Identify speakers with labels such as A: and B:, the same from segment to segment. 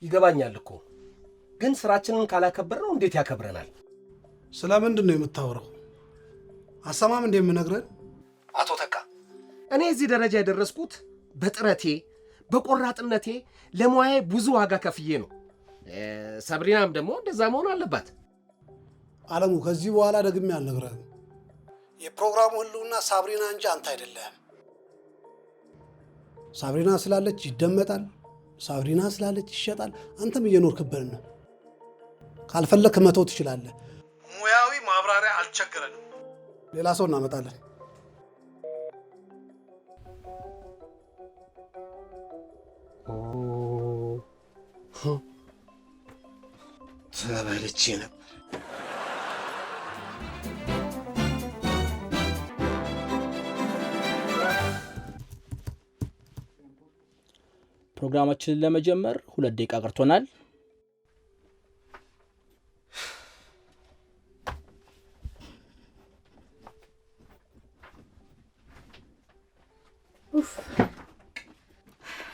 A: ይገባኛል እኮ ግን ስራችንን ካላከበርነው እንዴት ያከብረናል?
B: ስለምንድን ነው የምታወራው? አሰማም እንደ የምነግረን
A: አቶ ተካ፣ እኔ እዚህ ደረጃ የደረስኩት በጥረቴ በቆራጥነቴ ለሙያዬ ብዙ ዋጋ ከፍዬ ነው። ሰብሪናም ደግሞ እንደዛ መሆን አለባት።
B: አለሙ፣ ከዚህ በኋላ ደግሜ አልነግረህም። የፕሮግራሙ ህልውና ሳብሪና እንጂ አንተ አይደለህም። ሳብሪና ስላለች ይደመጣል፣ ሳብሪና ስላለች ይሸጣል። አንተም እየኖርክበት ነው። ካልፈለክ መተው ትችላለህ። ሙያዊ ማብራሪያ አልቸገረንም። ሌላ ሰው እናመጣለን።
A: ተበልቼ ነበር።
C: ፕሮግራማችንን ለመጀመር 2 ደቂቃ ቀርቶናል።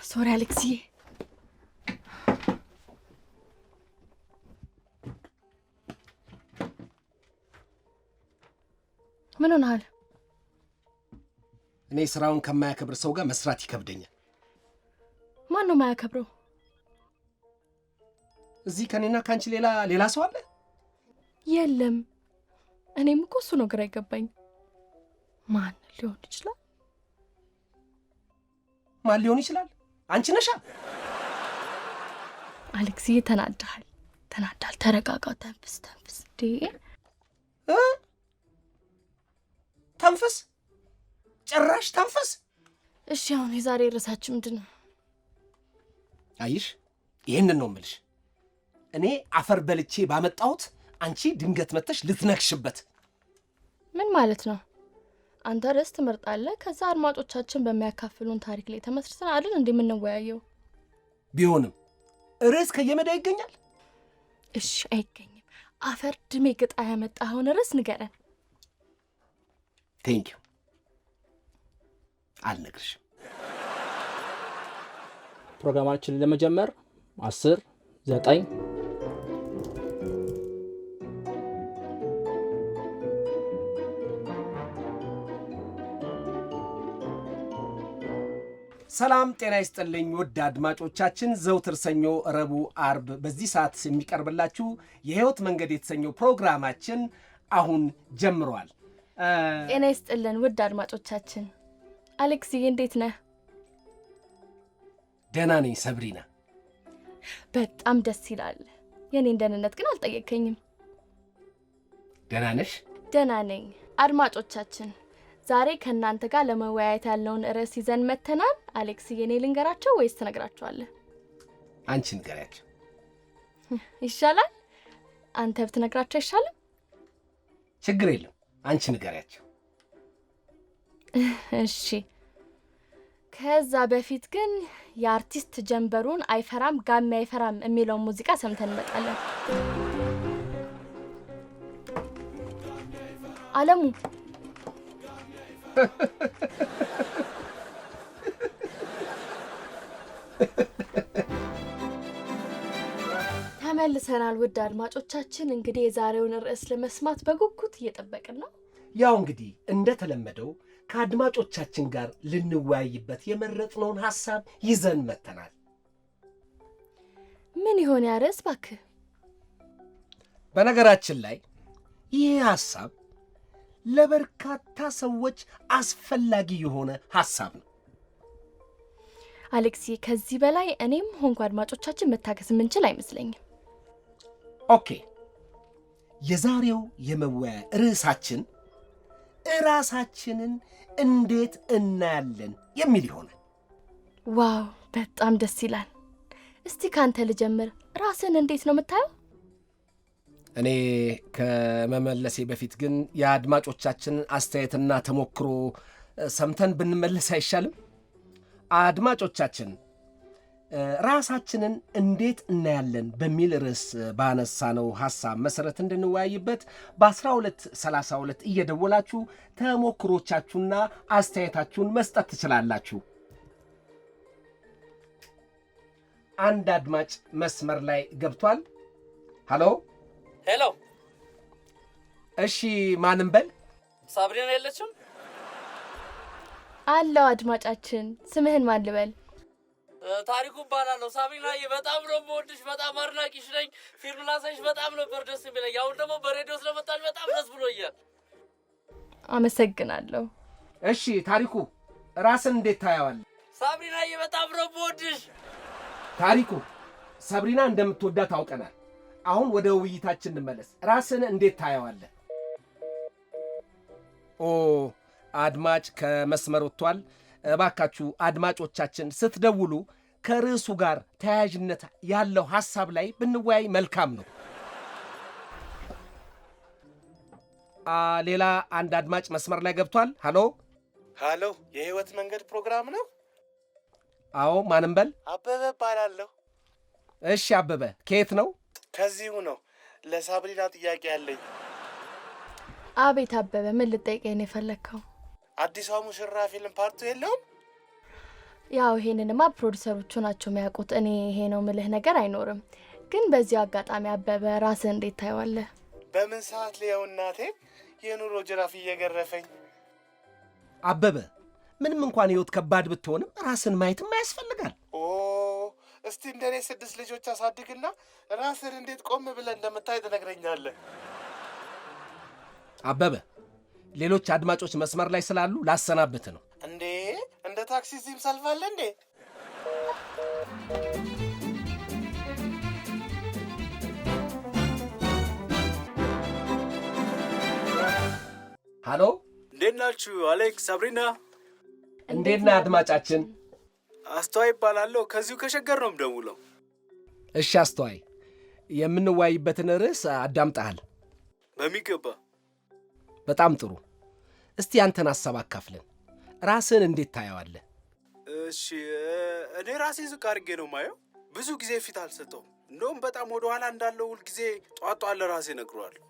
D: Sorry አሌክስዬ። ምን ሆነሃል?
A: እኔ ስራውን ከማያከብር ሰው ጋር መስራት ይከብደኛል።
D: ማን ነው የማያከብረው?
A: እዚህ ከኔና ከአንቺ ሌላ ሌላ ሰው አለ?
D: የለም። እኔም እኮ እሱ ነው ግራ የገባኝ። ማን ሊሆን ይችላል?
A: ማን ሊሆን ይችላል? አንቺ ነሻ።
D: አሌክስዬ ተናድሃል፣ ተናድሃል። ተረጋጋ፣ ተንፍስ፣ ተንፍስ። እንዴ
A: እ? ተንፍስ፣ ጭራሽ ተንፍስ።
D: እሺ፣ አሁን የዛሬ ርዕሳችን ምንድን ነው?
A: አይሽ፣ ይህንን ነው የምልሽ። እኔ አፈር በልቼ ባመጣሁት አንቺ ድንገት መጥተሽ ልትነክሽበት።
D: ምን ማለት ነው? አንተ ርዕስ ትመርጣለህ፣ ከዛ አድማጮቻችን በሚያካፍሉን ታሪክ ላይ ተመስርተን አይደል እንዴ የምንወያየው?
A: ቢሆንም ርዕስ ከየሜዳው ይገኛል።
D: እሺ፣ አይገኝም። አፈር ድሜ ግጣ ያመጣኸውን ርዕስ ንገረን።
A: Thank you። አልነግርሽም።
C: ፕሮግራማችንን ለመጀመር 10፣ 9።
A: ሰላም ጤና ይስጥልኝ ውድ አድማጮቻችን፣ ዘውትር ሰኞ፣ ረቡዕ፣ አርብ በዚህ ሰዓት የሚቀርብላችሁ የህይወት መንገድ የተሰኘው ፕሮግራማችን አሁን ጀምሯል።
D: ጤና ይስጥልን ውድ አድማጮቻችን። አሌክስዬ እንዴት ነህ?
A: ደህና ነኝ ሰብሪና።
D: በጣም ደስ ይላል። የኔን ደህንነት ግን አልጠየከኝም።
A: ደህና ነሽ?
D: ደህና ነኝ። አድማጮቻችን ዛሬ ከእናንተ ጋር ለመወያየት ያለውን ርዕስ ይዘን መተናል። አሌክስዬ እኔ ልንገራቸው ወይስ ትነግራቸዋለህ?
A: አንቺ ንገሪያቸው
D: ይሻላል። አንተ ብትነግራቸው አይሻልም?
A: ችግር የለም አንቺ ንገሪያቸው።
D: እሺ። ከዛ በፊት ግን የአርቲስት ጀንበሩን አይፈራም ጋሜ አይፈራም የሚለውን ሙዚቃ ሰምተን እንመጣለን። አለሙ ተመልሰናል። ውድ አድማጮቻችን እንግዲህ የዛሬውን ርዕስ ለመስማት በጉጉት እየጠበቅን ነው።
A: ያው እንግዲህ እንደተለመደው ከአድማጮቻችን ጋር ልንወያይበት የመረጥነውን ሐሳብ ይዘን መጥተናል።
D: ምን ይሆን ያ ርዕስ እባክህ?
A: በነገራችን ላይ ይህ ሐሳብ ለበርካታ ሰዎች አስፈላጊ የሆነ ሐሳብ ነው።
D: አሌክሲ፣ ከዚህ በላይ እኔም ሆንኩ አድማጮቻችን መታገስ የምንችል አይመስለኝም።
A: Okay፣ የዛሬው የመወያያ ርዕሳችን እራሳችንን እንዴት እናያለን የሚል ይሆናል።
D: Wow፣ በጣም ደስ ይላል። እስቲ ካንተ ልጀምር። ራስን እንዴት ነው የምታየው?
A: እኔ ከመመለሴ በፊት ግን የአድማጮቻችንን አስተያየትና ተሞክሮ ሰምተን ብንመለስ አይሻልም? አድማጮቻችን ራሳችንን እንዴት እናያለን በሚል ርዕስ ባነሳነው ሐሳብ መሰረት እንድንወያይበት በ1232 እየደወላችሁ ተሞክሮቻችሁና አስተያየታችሁን መስጠት ትችላላችሁ። አንድ አድማጭ መስመር ላይ ገብቷል። ሀሎ።
E: Hello።
A: እሺ፣ ማን እንበል?
E: ሳብሪና የለችም?
D: አለው አድማጫችን፣ ስምህን ማን ልበል?
E: ታሪኩ እባላለሁ። ሳብሪናዬ በጣም ነው የምወድሽ፣ በጣም አድናቂሽ ነኝ። ፊልም ላሳይሽ በጣም ነበር ደስ የሚለኝ። አሁን ደግሞ በሬዲዮ ስለመጣሽ በጣም ደስ ብሎኛል።
D: አመሰግናለሁ።
A: እሺ ታሪኩ፣ ራስን እንዴት ታየዋለህ?
E: ሳብሪናዬ በጣም ነው የምወድሽ።
A: ታሪኩ፣ ሰብሪና እንደምትወዳ ታውቀናል። አሁን ወደ ውይይታችን እንመለስ። ራስን እንዴት ታየዋለህ? ኦ፣ አድማጭ ከመስመር ወጥቷል። እባካችሁ አድማጮቻችን ስትደውሉ ከርዕሱ ጋር ተያያዥነት ያለው ሐሳብ ላይ ብንወያይ መልካም ነው። ሌላ አንድ አድማጭ መስመር ላይ ገብቷል። ሃሎ።
F: ሃሎ፣ የህይወት መንገድ ፕሮግራም ነው?
A: አዎ፣ ማን እንበል?
F: አበበ እባላለሁ።
A: እሺ አበበ፣ ከየት ነው?
F: ከዚሁ ነው። ለሳብሪና ጥያቄ አለኝ።
D: አቤት አበበ፣ ምን ልጠይቀኝ ነው የፈለግከው?
F: አዲሷ ሙሽራ ፊልም part two የለውም?
D: ያው ይሄንንማ ፕሮዲሰሮቹ ናቸው የሚያውቁት። እኔ ይሄ ነው ምልህ ነገር አይኖርም። ግን በዚሁ አጋጣሚ አበበ፣ ራስህ እንዴት ታየዋለህ?
F: በምን ሰዓት ልየው እናቴ? የኑሮ ጅራፍ እየገረፈኝ።
A: አበበ፣ ምንም እንኳን ህይወት ከባድ ብትሆንም ራስን ማየትም ያስፈልጋል።
F: ኦ፣ እስቲ እንደኔ 6 ልጆች አሳድግና ራስን እንዴት ቆም ብለህ እንደምታይ ትነግረኛለህ።
A: አበበ፣ ሌሎች አድማጮች መስመር ላይ ስላሉ ላሰናብት ነው።
F: እንዴ፣ እንደ ታክሲ እዚህም ሰልፍ አለ እንዴ?
A: ሃሎ።
G: እንዴት ናችሁ? አሌክስ፣ ሳብሪና።
A: እንዴት ነህ አድማጫችን?
G: አስተዋይ እባላለሁ። ከዚሁ ከሸገር ነው የምደውለው።
A: እሺ አስተዋይ፣ የምንወያይበትን ርዕስ አዳምጠሃል?
G: በሚገባ።
A: በጣም ጥሩ። እስቲ ያንተን ሐሳብ አካፍለን። ራስህን እንዴት ታየዋለህ?
G: እሺ፣ እኔ ራሴን ዝቅ አድርጌ ነው የማየው። ብዙ ጊዜ ፊት አልሰጠውም። እንደውም በጣም ወደ ኋላ እንዳለው ሁል ጊዜ ጧት ጧት ለራሴ እነግረዋለሁ።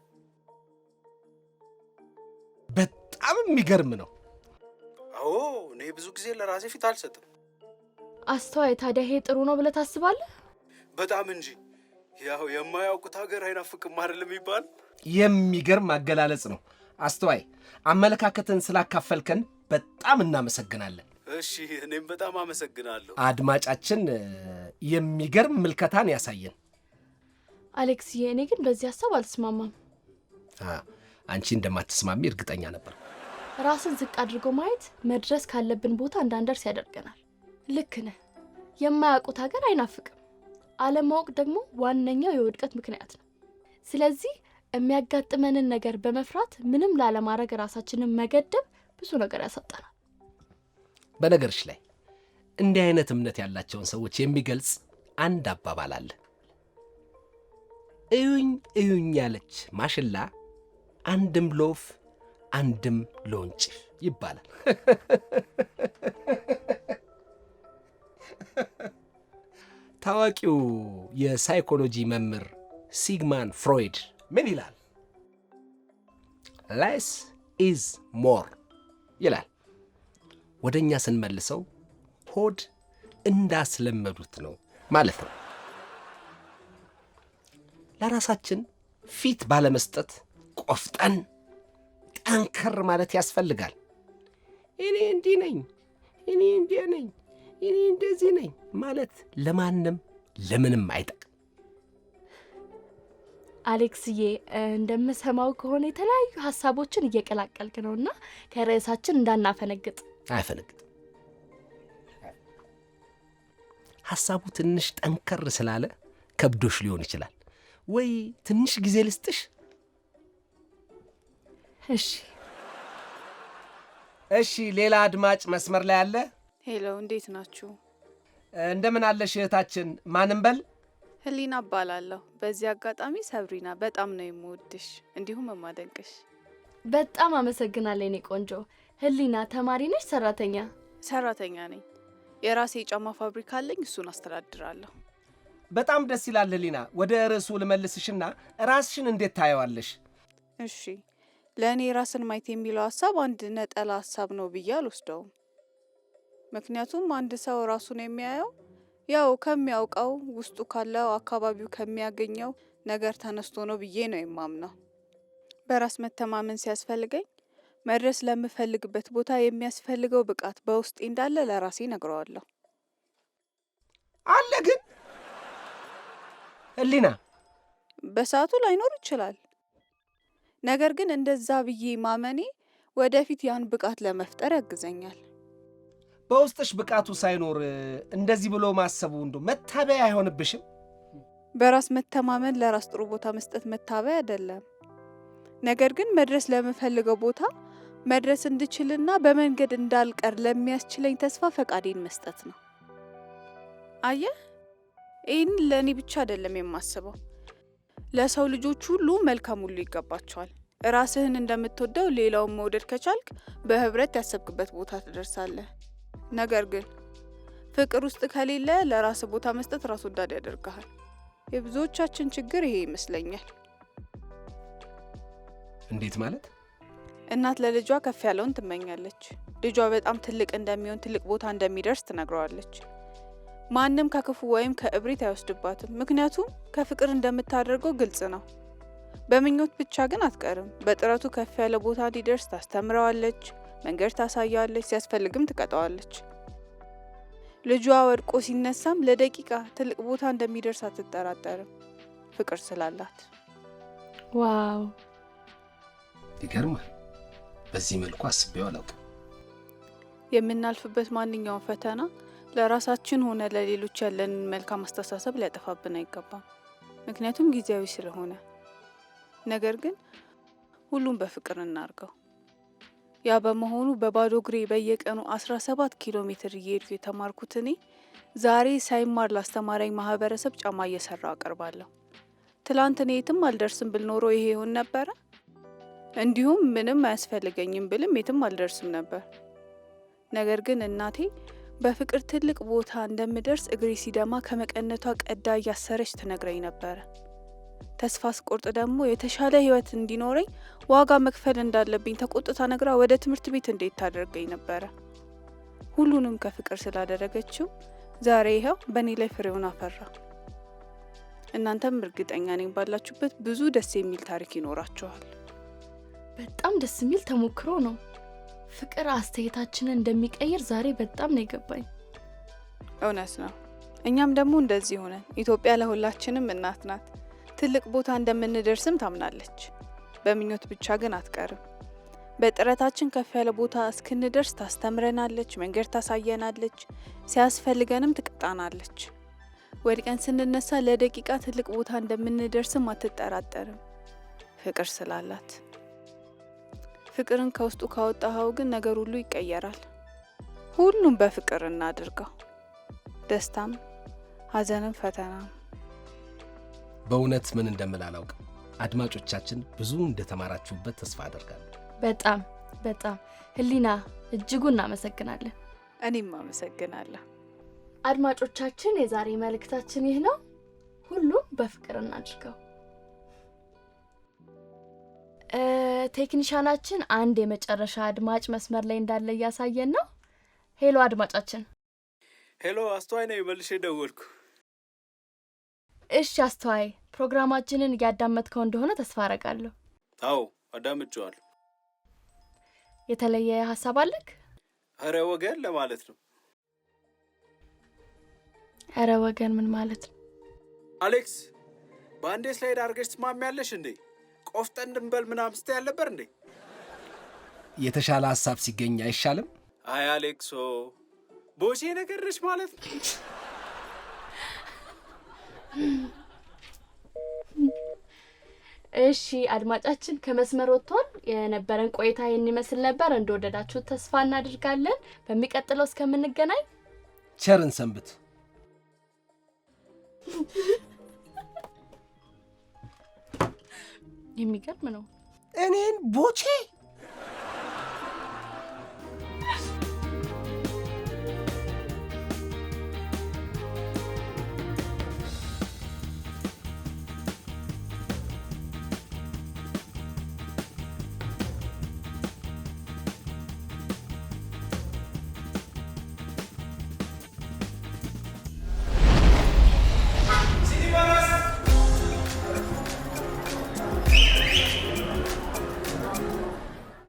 A: በጣም የሚገርም ነው።
G: አዎ፣ እኔ ብዙ ጊዜ ለራሴ ፊት አልሰጥም።
D: አስተዋይ፣ ታዲያ ይሄ ጥሩ ነው ብለህ ታስባለህ?
G: በጣም እንጂ። ያው የማያውቁት ሀገር አይናፍቅም አይደል የሚባል?
A: የሚገርም አገላለጽ ነው። አስተዋይ፣ አመለካከትን ስላካፈልከን በጣም እናመሰግናለን።
G: እሺ፣ እኔም በጣም አመሰግናለሁ።
A: አድማጫችን የሚገርም ምልከታን ያሳየን።
D: አሌክስዬ፣ እኔ ግን በዚህ ሐሳብ አልስማማም።
A: አንቺ እንደማትስማሚ እርግጠኛ ነበር።
D: ራስን ዝቅ አድርጎ ማየት መድረስ ካለብን ቦታ እንዳንደርስ ያደርገናል። ልክ ነህ። የማያውቁት ሀገር አይናፍቅም። አለማወቅ ደግሞ ዋነኛው የውድቀት ምክንያት ነው። ስለዚህ የሚያጋጥመንን ነገር በመፍራት ምንም ላለማድረግ ራሳችንን መገደብ ብዙ ነገር ያሳጣናል።
A: በነገርሽ ላይ እንዲህ አይነት እምነት ያላቸውን ሰዎች የሚገልጽ አንድ አባባል አለ። እዩኝ እዩኝ ያለች ማሽላ አንድም ሎፍ አንድም ሎንጭፍ ይባላል። ታዋቂው የሳይኮሎጂ መምህር ሲግማን ፍሮይድ ምን ይላል? Less is more ይላል። ወደኛ ስንመልሰው ሆድ እንዳስለመዱት ነው ማለት ነው። ለራሳችን ፊት ባለመስጠት ቆፍጠን ጠንከር ማለት ያስፈልጋል። እኔ እንዲህ ነኝ፣ እኔ እንዲህ ነኝ፣ እኔ እንደዚህ ነኝ ማለት ለማንም ለምንም አይጠቅም።
D: አሌክስዬ፣ እንደምሰማው ከሆነ የተለያዩ ሐሳቦችን እየቀላቀልክ ነውና ከርዕሳችን እንዳናፈነግጥ።
A: አያፈነግጥም። ሐሳቡ ትንሽ ጠንከር ስላለ ከብዶሽ ሊሆን ይችላል። ወይ ትንሽ ጊዜ ልስጥሽ?
D: እሺ።
A: እሺ፣ ሌላ አድማጭ መስመር ላይ አለ።
H: Hello፣ እንዴት ናችሁ?
A: እንደምን አለሽ እህታችን? ማን እንበል?
H: ህሊና እባላለሁ። በዚህ አጋጣሚ ሰብሪና በጣም ነው የምወድሽ እንዲሁም የማደንቅሽ።
D: በጣም አመሰግናለሁ የኔ ቆንጆ። ህሊና ተማሪ ነሽ ሰራተኛ?
H: ሰራተኛ ነኝ። የራሴ የጫማ ፋብሪካ አለኝ፣ እሱን አስተዳድራለሁ።
A: በጣም ደስ ይላል ህሊና። ወደ ርዕሱ ልመልስሽና ራስሽን እንዴት ታየዋለሽ?
H: እሺ፣ ለእኔ ራስን ማየት የሚለው ሀሳብ አንድ ነጠላ ሀሳብ ነው ብዬ አልወስደውም። ምክንያቱም አንድ ሰው ራሱን የሚያየው ያው ከሚያውቀው፣ ውስጡ ካለው፣ አካባቢው ከሚያገኘው ነገር ተነስቶ ነው ብዬ ነው የማምነው። በራስ መተማመን ሲያስፈልገኝ መድረስ ለምፈልግበት ቦታ የሚያስፈልገው ብቃት በውስጤ እንዳለ ለራሴ ነግረዋለሁ።
A: አለ ግን ህሊና
H: በሰዓቱ ላይኖር ይችላል። ነገር ግን እንደዛ ብዬ ማመኔ ወደፊት ያን ብቃት ለመፍጠር ያግዘኛል።
A: በውስጥሽ ብቃቱ ሳይኖር እንደዚህ ብሎ ማሰቡ እንዶ መታበያ አይሆንብሽም?
H: በራስ መተማመን ለራስ ጥሩ ቦታ መስጠት መታበያ አይደለም። ነገር ግን መድረስ ለምፈልገው ቦታ መድረስ እንድችልና በመንገድ እንዳልቀር ለሚያስችለኝ ተስፋ ፈቃዴን መስጠት ነው። አየህ፣ ይህን ለእኔ ብቻ አይደለም የማስበው፣ ለሰው ልጆች ሁሉ መልካም ሁሉ ይገባቸዋል። ራስህን እንደምትወደው ሌላውን መውደድ ከቻልክ በህብረት ያሰብክበት ቦታ ትደርሳለህ። ነገር ግን ፍቅር ውስጥ ከሌለ ለራስ ቦታ መስጠት ራስ ወዳድ ያደርግሃል። የብዙዎቻችን ችግር ይሄ ይመስለኛል።
A: እንዴት ማለት?
H: እናት ለልጇ ከፍ ያለውን ትመኛለች። ልጇ በጣም ትልቅ እንደሚሆን፣ ትልቅ ቦታ እንደሚደርስ ትነግረዋለች። ማንም ከክፉ ወይም ከእብሪት አይወስድባትም። ምክንያቱም ከፍቅር እንደምታደርገው ግልጽ ነው። በምኞት ብቻ ግን አትቀርም። በጥረቱ ከፍ ያለ ቦታ እንዲደርስ ታስተምረዋለች፣ መንገድ ታሳያለች፣ ሲያስፈልግም ትቀጣዋለች። ልጇ ወድቆ ሲነሳም ለደቂቃ ትልቅ ቦታ እንደሚደርስ አትጠራጠርም፣ ፍቅር ስላላት።
D: Wow፣
A: ይገርማል። በዚህ መልኩ አስቤው አላውቅም።
H: የምናልፍበት ማንኛውም ፈተና ለራሳችን ሆነ ለሌሎች ያለንን መልካም አስተሳሰብ ሊያጠፋብን አይገባም። ምክንያቱም ጊዜያዊ ስለሆነ። ነገር ግን ሁሉም በፍቅር እናርገው። ያ በመሆኑ በባዶ እግሬ በየቀኑ 17 ኪሎ ሜትር እየሄድኩ የተማርኩት እኔ ዛሬ ሳይማር ላስተማረኝ ማህበረሰብ ጫማ እየሰራው አቀርባለሁ። ትላንት እኔ የትም አልደርስም ብል ኖሮ ይሄ ይሆን ነበረ? እንዲሁም ምንም አያስፈልገኝም ብልም የትም አልደርስም ነበር። ነገር ግን እናቴ በፍቅር ትልቅ ቦታ እንደምደርስ እግሬ ሲደማ ከመቀነቷ ቀዳ እያሰረች ትነግረኝ ነበረ። ተስፋ ስቆርጥ ደግሞ የተሻለ ሕይወት እንዲኖረኝ ዋጋ መክፈል እንዳለብኝ ተቆጥታ ነግራ ወደ ትምህርት ቤት እንዴት ታደርገኝ ነበረ። ሁሉንም ከፍቅር ስላደረገችው ዛሬ ይኸው በእኔ ላይ ፍሬውን አፈራ። እናንተም እርግጠኛ ነኝ ባላችሁበት ብዙ ደስ የሚል ታሪክ ይኖራችኋል።
D: በጣም ደስ የሚል ተሞክሮ ነው። ፍቅር አስተያየታችንን እንደሚቀይር ዛሬ በጣም ነው የገባኝ።
H: እውነት ነው። እኛም ደግሞ እንደዚህ ሆነን ኢትዮጵያ ለሁላችንም እናት ናት። ትልቅ ቦታ እንደምንደርስም ታምናለች። በምኞት ብቻ ግን አትቀርም። በጥረታችን ከፍ ያለ ቦታ እስክንደርስ ታስተምረናለች፣ መንገድ ታሳየናለች፣ ሲያስፈልገንም ትቀጣናለች። ወድቀን ስንነሳ ለደቂቃ ትልቅ ቦታ እንደምንደርስም አትጠራጠርም፣ ፍቅር ስላላት። ፍቅርን ከውስጡ ካወጣኸው ግን ነገር ሁሉ ይቀየራል። ሁሉም በፍቅር እናድርገው። ደስታም፣ ሐዘንም፣ ፈተናም።
A: በእውነት ምን እንደምል አላውቅም። አድማጮቻችን ብዙ እንደተማራችሁበት ተስፋ አደርጋለሁ።
D: በጣም በጣም ህሊና፣ እጅጉን እናመሰግናለን።
H: እኔም አመሰግናለሁ።
D: አድማጮቻችን፣ የዛሬ መልእክታችን ይህ ነው። ሁሉም በፍቅር እናድርገው። ቴክኒሻናችን አንድ የመጨረሻ አድማጭ መስመር ላይ እንዳለ እያሳየን ነው። Hello አድማጫችን።
G: Hello፣ አስተዋይ ነኝ። መልሼ ደወልኩ።
D: እሺ አስተዋይ፣ ፕሮግራማችንን እያዳመጥከው እንደሆነ ተስፋ አረጋለሁ።
G: አዎ አዳምጬዋለሁ።
D: የተለየ ሀሳብ አለክ?
G: ኧረ ወገን ለማለት ነው።
D: ኧረ ወገን ምን ማለት ነው?
G: አሌክስ፣ በአንዴ slide አድርገሽ ትስማሚያለሽ እንዴ? ቆፍጠን እንበል ምናምን ስትይ አልነበር እንዴ?
A: የተሻለ ሀሳብ ሲገኝ አይሻልም?
G: አይ አሌክሶ፣ ቦቼ ነገር ነሽ ማለት ነው።
D: እሺ አድማጫችን ከመስመር ወጥቷል። የነበረን ቆይታ ይህን ይመስል ነበር። እንደወደዳችሁ ተስፋ እናደርጋለን። በሚቀጥለው እስከምንገናኝ
A: ቸርን ሰንብት።
D: የሚገርም ነው።
A: እኔን ቦቼ።